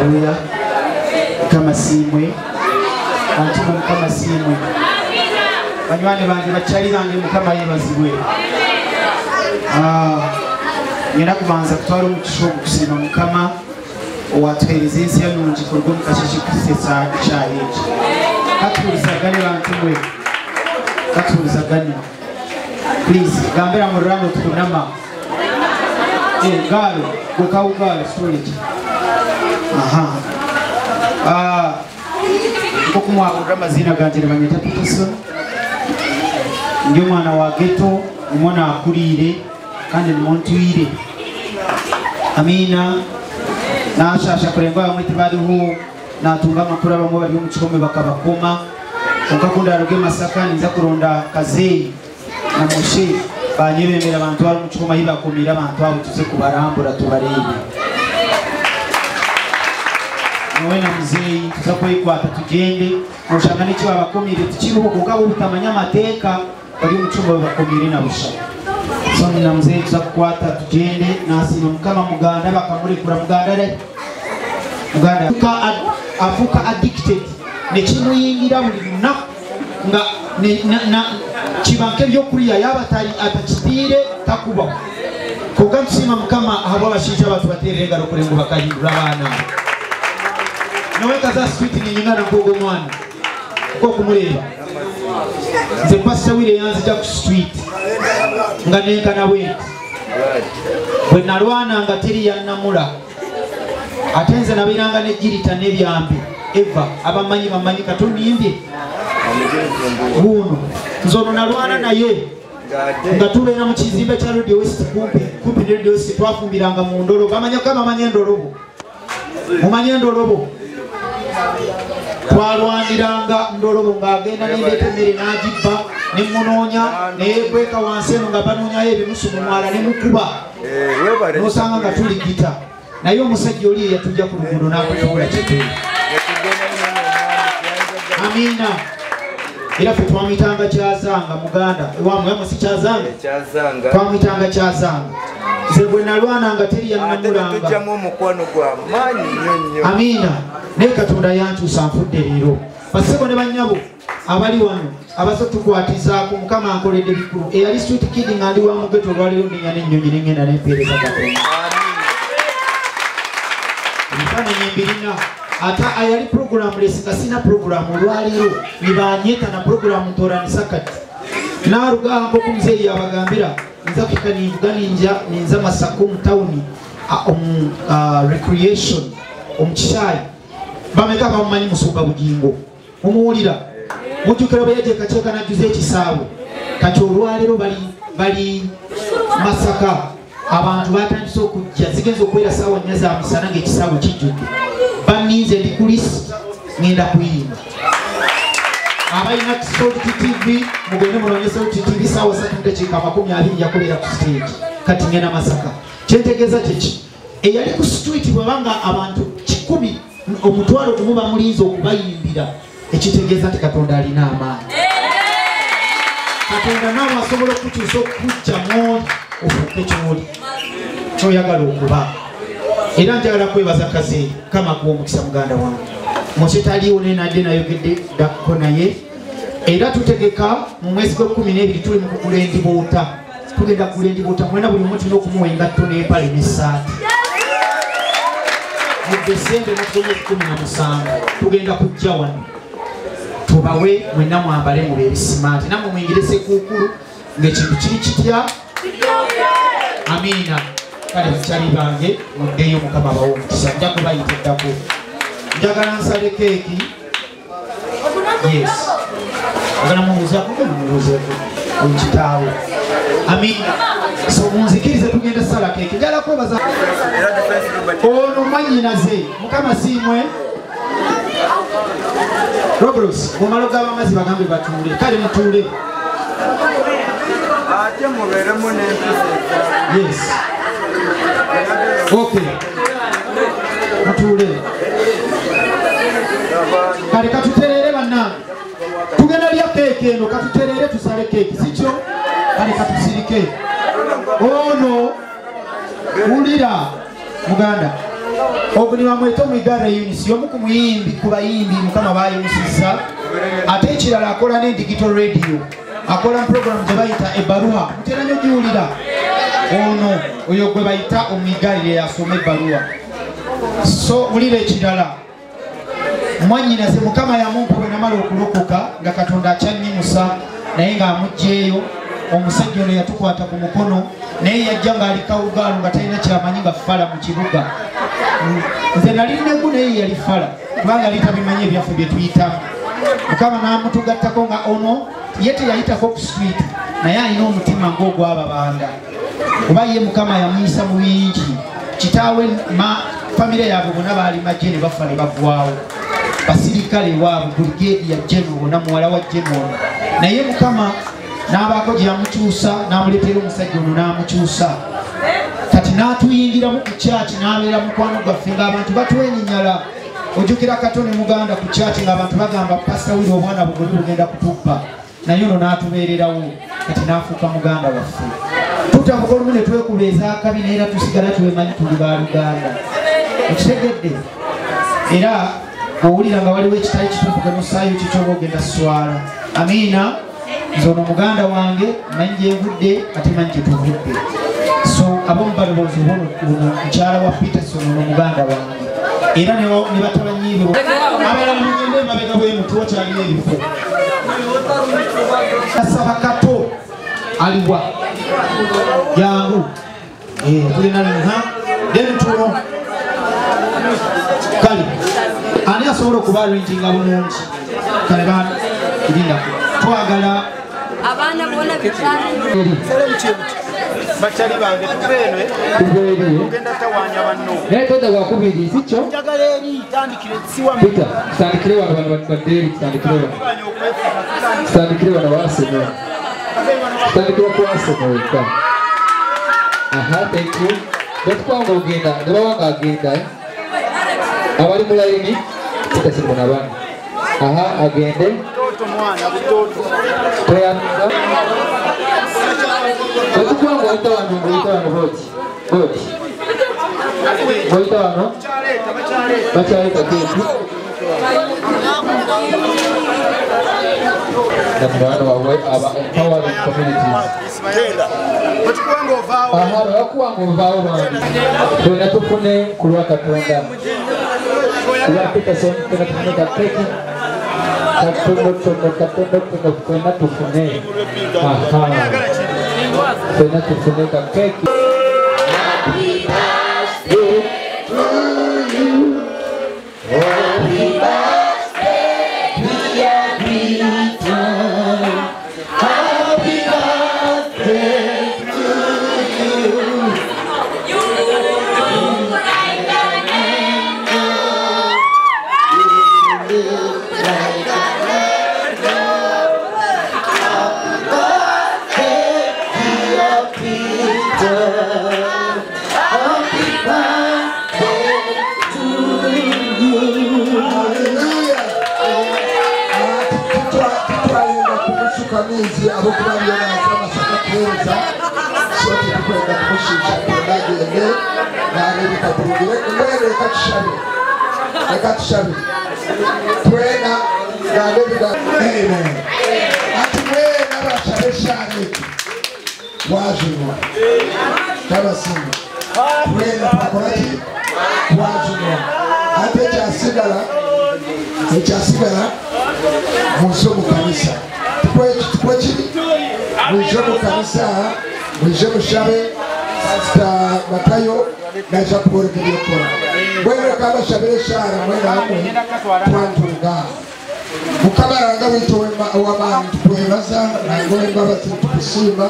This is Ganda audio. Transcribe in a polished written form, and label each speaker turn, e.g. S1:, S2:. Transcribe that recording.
S1: Haleluya. Mukama siimwe. Bantu mukama siimwe. Banywani bange bakyali bange mukama yeebazibwe. Ngenda kubanza kutwala omukisa ogukusiima mukama owatuheereza ensi ennungi kuruga omu kasheeshe kutusetsa ekyaha eki. Katuhurizagane bantu mwe. Katuhurizagane. Please, gambira mu rurano tukunama. Galo, gwekawo galo storage. Aha. Nk'oku mwahurira amazina gangye nibanyeta Peterson. Ndi omwana wa ghetto, nimwo naakuriire kandi nimwo ntwire. Amiina. Nashasha kurengwa bamwe tibariho natunga amakuru abamwe bari omu kihome bakabakoma. Konka ku ndaruga e Masaka ninza kuronda Kazeeyi na Moshe banyebembera abantu bari omu kihome ahi bakomiire abantu abo tuze kubarambura tubareebe. Nyowe na muzeeyi tuza kwekwata tugende noshanga n'eki babakomiire tikiriho konka bo butamanya amateeka bari omu kihome babakomiire na busha. So na muzeeyi tuza kukwata tugende nasiima mukama Muganda bakamurekura Muganda re Muganda afuuka addicted nekimuyingira buli lunaku nga kiba nk'ebyokurya yaaba atakitiire takubaho. Konka ntusiima mukama ahabw'abashaija batubateerera engaro kure ngu bakahindura abaana abo. Nyowe nkaza street ninyingana nk'ogwo omwana nk'okumureeba. Nze Pastor Wire yanzija ku street nga nenkana bwenti. Bwe nalwana nga teri yannamula. Ate nze nabeeranga n'ejjirita n'ebyambe. Eva abamanyi bamanyi katondimbye. Wuuno nze ono nalwana naye nga tubeera mu kizimbe kya Radio West kumpi ne Radio West twafumbiranga mu ndolobo. Bamanya ko bamanya endolobo. Mumanye endolobo. Twalwaniranga ndolobo ng'agenda n'endeeta emmere n'agibba ne munoonya neyekweka wansi eno nga banoonyayo ebinusu mu mwala ne mukuba. N'osanga nga tuligita. Naye omusajja oli eyatujja ku luguudo n'akutuula kituufu. Amiina. Era ffe twamuyitanga Kyazanga Muganda. Ewammwe si Kyazanga? Twamuyitanga Kyazanga. Nze bwe nalwananga teri yannamulanga.
S2: Tujjamu omukwano gwa maanyi nnyo nnyo.
S1: Amiina. Naye Katonda yankyusa nfudde leero. Bassebo ne bannyabo abali wano abaze tukwatizaako mukama ankoledde bikulu. Eyali street kid nga ndi wa mu ghetto olwaleero nninnya n'ennyonyi ne ngenda ne mpeereza Katonda. Ebifaananyi mbirina. Ate ayali program lesi nga sina program olwaleero nibanyeta na program ntoranisa kati. Naaruga aha nk'oku muzeeyi yabagambira nza kuhika ninvuga ninja ninza Masaka omu tawuni omu recreation omu kishaayi. Bameka bamumanyi Musumba Bugingo. Mumuwulira? Mujjukira bwe yajja ekakyeka n'ajjuza ekisaawe. Kati olwaleero bali Masaka abantu batandise okujja zigenza okuwera ssaawa 4 za misana ng'ekisaawe kijjudde. Banninze ndi ku list ngenda kuyimba. Abalina Salt TV mugende munoonye Salt TV ssaawa 3:20 nja kubeera ku stage. Kati ngenda Masaka. Kyentegeeza kiki? Eyali ku street bw'abanga abantu 100 omutwalo gumu bamulinze okubayimbira ekitegeeza nti Katonda alina amaanyi. Katonda naawe asobola okukukyusa okukujja mw'oli ofuuke ky'oli ky'oyagala okuba. Era njagala kwebaza Kazeeyi Mukama akuwe omukisa muganda wange. Moshe taliiwo naye nadde nayogedde ddako naye. Era tutegeka mu mwezi gwa 12 tuli mu kugula endiboota. Tugenda kugula endiboota mwena buli omu tulina okumuwa engatto n'empale n'essaati. Mu Desemba mwezi 17 tugenda kujja wano tubawe mwenna mwambale mubeere simaati nammwe muyingire Sekuukulu ng'ekintu kiri kitya. Amiina. Kale bakyali bange muddeyo mukama abawe omukisa. Nja kubayita eddako. Njagala nsale keeki. Yes. Njagala mubuuzeeko genda mubuuzeeko ekitaawe. Amiina. So munzikirize tugenda sala keeki. Njagala kwebaza ono mwannyinaze mukama siimwe. Robros, bw'omala ogaba amazzi bagambe batuule. Kale mutuule.
S2: Ate mubeeremu n'empisa.
S1: Yes. Okay. Mutuule. Kale katuterere bannange. Tugenda lya keeki eno katuterere tusale keeki sikyo? Kale katusirike. Ono wulira muganda. Oguni bamweta Omwigare Eunice omu ku muyimbi ku bayimbi Mukama bayimusizza. Ate ekirala akola ne digital radio, akola program gye bayita ebbaluwa. Mutera nnyo giwulira ono oyo gwe bayita Omwigare yasoma ebbaluwa. So wulira ekirala, mwannyinaze Mukama yamumpa bwe namala okulokoka nga Katonda akyannyimusa naye ng'amuggyeeyo. Omusajja ono yatukwata ku mukono naye yajja ng'ali kawugaalo nga talina kyamanyi nga fala mu kibuga. Nze nali negu naye yali fala kubanga yali tabimanyi ebyaffe bye tuyitamu. Mukama n'amutugattako nga ono ye teyayitako ku street naye alina omutima ng'ogw'ababanda, kuba ye Mukama yamuyisa mu bingi. Kitaawe famire yaabwe bonna baali magye ne bafa ne baggwawo, basirikale waabwe brigade ya General bonna muwala wa General. Naye Mukama n'abaako gye yamukyusa n'amuleetera omusajja ono n'amukyusa. Kati n'atuyingiramu ku kyaki n'abeera mukwano gwaffe ng'abantu batwenyinyala. Ojjukira Kato ne Muganda ku kyaki ng'abantu bagamba Pastor Willy obwana bugoli bugenda kutubba, naye ono n'atubeererawo kati n'afuuka muganda waffe. Tutabuka olumu ne twekuba ez'akabi naye era tusigala twemanyi tuli baluganda. Okitegedde? Era bw'owulira nga waliwo ekitali kituufu ge musaayo kikyoba ogenda sswala. Amiina. Nze ono muganda wange manyi gye nvudde ate manyi gye tuvudde. So abamu balowooza ono mukyala wa Peterson ono muganda wange era ne batabanyi be abalala mugende emabega bwe muti wakyalina ebifo. Asaba Kato aliwa jangu tulina nha then tuno kale ani asobola okuba arranginga bulungi kale ba irindako twagala
S3: abaana bona bitano
S2: bakyali bange tubenwe tugenda tawanya banno
S4: naye toda wakubiri sikyo
S2: njagala eri tandikire siwa
S4: Peter tandikire wano bano badde tandikire wano tandikire wano waseno tandikire ku waseno wekka. Aha, thank you. Batukwanga ogenda ne bawanga agenda abali mu layini Peter simona bano. Aha, agende
S2: toto mwana butoto
S4: toyamiza batukwanga oyita wano ng'oyita wano bwoti bwoti ng'oyita wano bakyaleeta keeki namwana waabwe aba empowering communities. Aha, bakuwanga ovaawo bantu twena tufune ku lwa Katonda lwa Peterson twena tufune kakeeki katonotono katonotono twena tufune. Aha, twena tufune kakeeki.
S5: Happy birthday to you. Happy birthday dear Peter. Happy birthday to you.
S3: You look like an angel.
S5: You look like an angel. Happy birthday dear Peter. Happy birthday to you.
S6: Hallelujah. Tutwalenda kumusuka mizi abokuba byona kuhereza so tukwenda kumushisha agende n'arebeka bulungi. Mbwenu reka tushabe twena gambe amen. Ati mwena bashabe shane wajunwa tabasinga twena twakoraki twajunwa. Ate ekyasigala munsi omu kanisa tukwekiri mwije mu kanisa mwije mushabe Pastor Matayo naija kuboreka ebyokukora. Mbwenu reka bashabire eshaara mwena hamwe twantunga. Mukama Ruhanga waitu ow'amaani tukwebaza nangwa embabazi tukusiima.